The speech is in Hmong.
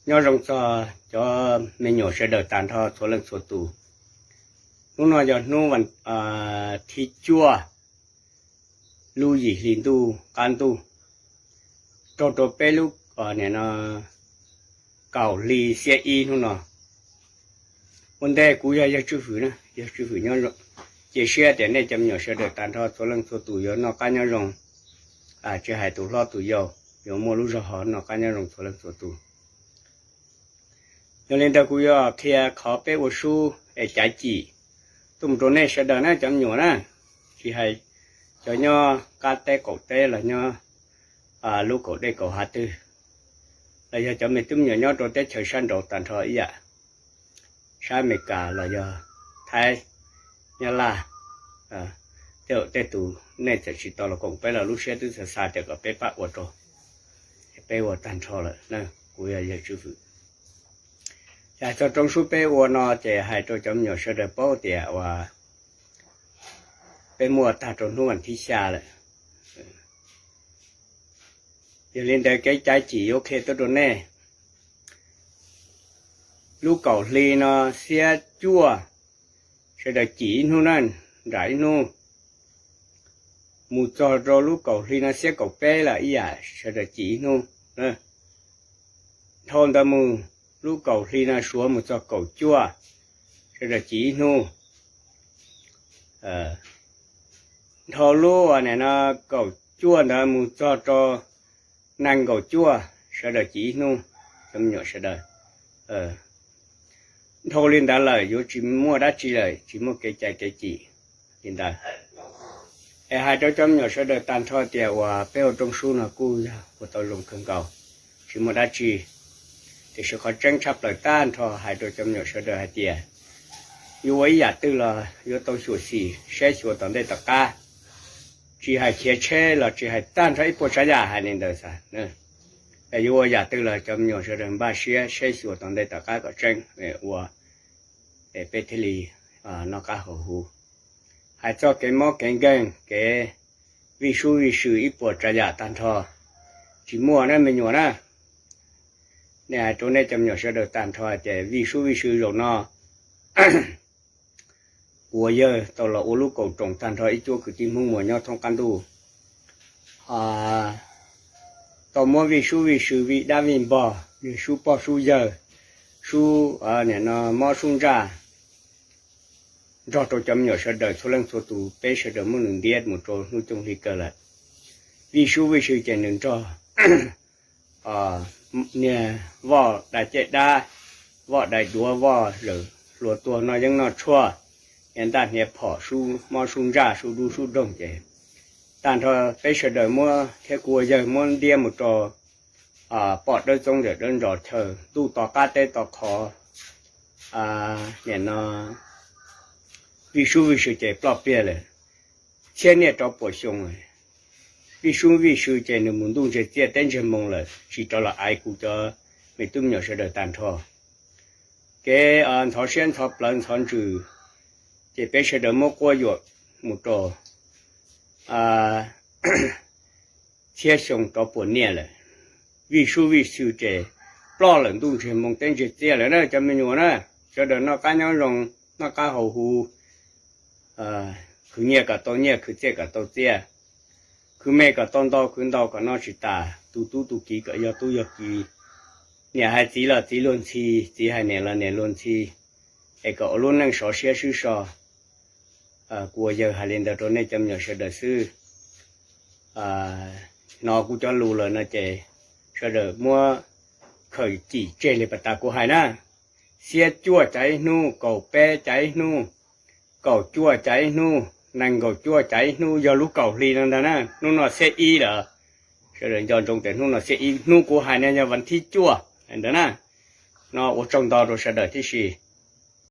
Nyob zoo txog cov me nyuam sawv daws tag nrho txhua leej txhua tus. Hnub no yog hnub thib cuaj lub yim hli ntuj qab ntuj, raug rau peb lub, nim no kaum hli xiab ib hnub no. Ua ntej kuv yog yawg Tswj Fwm, yawg Tswj Fwm nyob, cia siab tias nej cov me nyuam sawv daws tag nrho txhua leej txhua tus yuav noj qab nyob zoo, tsis hais tus hlob tus yau, yuav muaj lub zog ho noj qab nyob zoo txhua leej txhua tus. Yog li ntawd kuv yuav qhia qhov peb ua sub es cav cim tuaj mus rau nej sawv daws na cov me nyuam na, tsis hais cov nyob qab teb qaum teb los nyob lub kaum dej kaum hav twg, los yog cov me tub me nyuam nyob rau teb chaws sab nraud tag nrho ib yam, sab Amelikas los yog Thaib, Nyab Laj, tej tus nej txawm tsis tau los koom peb los lub siab twb xa xa tias kom peb pab ua rau, peb ua tag nrho lawm na. Kuv yog yawg Tswj Fwm, hais txog rooj sub peb ua no ces hais rau cov me nyuam sawv daws paub tias uas peb muaj tag rau hnub vas thib xya lawm. Yog li ntawd kev cav cim yuav qhia tuaj rau nej. Lub kaum hli no xiab cuaj, sawv daws cim ib hnub na, nram ib hnub, mus txog rau lub kaum hli no xiab kaum peb los ib yam sawv daws cim ib hnub. Dhau ntawd mus, lub kaum hli no suav mus txog kaum cuaj, sawv daws cim ib hnub. Dhau lub nim no kaum cuaj ntawd mus txog rau nees nkaum cuaj, sawv daws cim ib hnub, cov me nyuam sawv daws. Dhau li ntawd lawm yuav tsis muaj dab tsi lawm, tsis muaj kev cai kev cim li ntawd. Es hais rau cov me nyuam sawv daws tag nrho tias uas peb ua rooj sub no kuj yog ua tau zoo kawg nkaus, tsis muaj dab tsi. Tiam sis qhov tseeb tshaj plaws tag nrho hais rau cov me nyuam sawv daws hais tias yuav ua ib yam twg los yuav tau xyuam xim saib xyuas tom ntej tom qab, tsis hais khiav tsheb los tsis hais tag nrho ib puas tsav yam hais li ntawd xav, yuav ua yam twg los cov me nyuam sawv daws npaj siab saib xyuas tom ntej tom qab kom tseeb ua, es peb thiaj li noj qab haus huv. Hais txog kev mob kev nkeeg, kev vij sub vij sw ib puas tsav yam tag nrho, tsis muaj na me nyuam na. Nej hais rau nej cov me nyuam sawv daws tag nrho hais tias vij sub vij sw zaum no kuv ua yawg tau los ua lub kaum roos tag nrho ib cuab kwv tij Hmoob Muas nyob thoob qab ntuj, tau muab vij sub vij sw vij dab vij npog, sub pog sub yawg, sub nim no mob sub ntsaj, nrog rau cov me nyuam sawv daws txhua leej txhua tus, peb sawv daws muab nws ntiab mus rau hnub cooj hli kawg lawm. Vij sub vij sw ces nws nrog niag voj dai caj dab, voj dai duav, voj zawm hlua tuag noj yeeb noj tshuaj, niag ntaj hniav phom, sub mob sub ntsaj, sub dub sub doog ces tag nrho peb sawv daws muab thiab kuv ua yawg muab ntiab mus rau poj dawb txoob ntawm dawb ntsos chaw ntuj to qab teb to qhov, nim no vij sub vij sw ces ploj pliag lawm. Txhiab niaj rau puas xyoo, vij sub vij sw ces nws mus ntuj ntseg txiaj teb ntseg moo lawm, tsis rov los aiv kuv cov me tub me nyuam sawv daws tag nrho. Kev ntxhov siab ntxhov plawv ntxhov ntsws ces peb sawv daws muab quab yuam mus rau txhiab xyoo rov puas niaj lawm. Vij sub vij sw ces ploj lawm ntuj ntseg moo teb ntseg txiaj lawm na cov me nyuam na. Sawv daws noj qab nyob zoo, noj qab haus huv, khwv nyiaj kom tau nyiaj, khwv txiaj kom tau txiaj, khwv me kom tau ntau, khwv ntau kom noj tsis tas, tu tub tu kiv kom yog tub yog kiv, niam hais txiv los txiv luag ntxhi, txiv hais niam los niam luag ntxhi, es kom ua lub neej sov siab swb so. Kuv ua yawg hais li ntawd rau nej cov me nyuam sawv daws xwb. Hnov kuv cov lus lawm no ces sawv daws muab khaws cim tseg li pas tas kuv hais na. Xiab cuaj cav ib hnub, kaum peb cav ib hnub, kaum cuaj cav ib hnub, nees nkaum cuaj cav ib hnub, yog lub kaum hli no ntag na. Hnub no xiab ib lawm, sawv daws nco ntsoov tias hnub no xiab ib, hnub kuv hais no yog vas thib cuaj ntawd na. No ua tsaug ntau rau sawv daws tib si.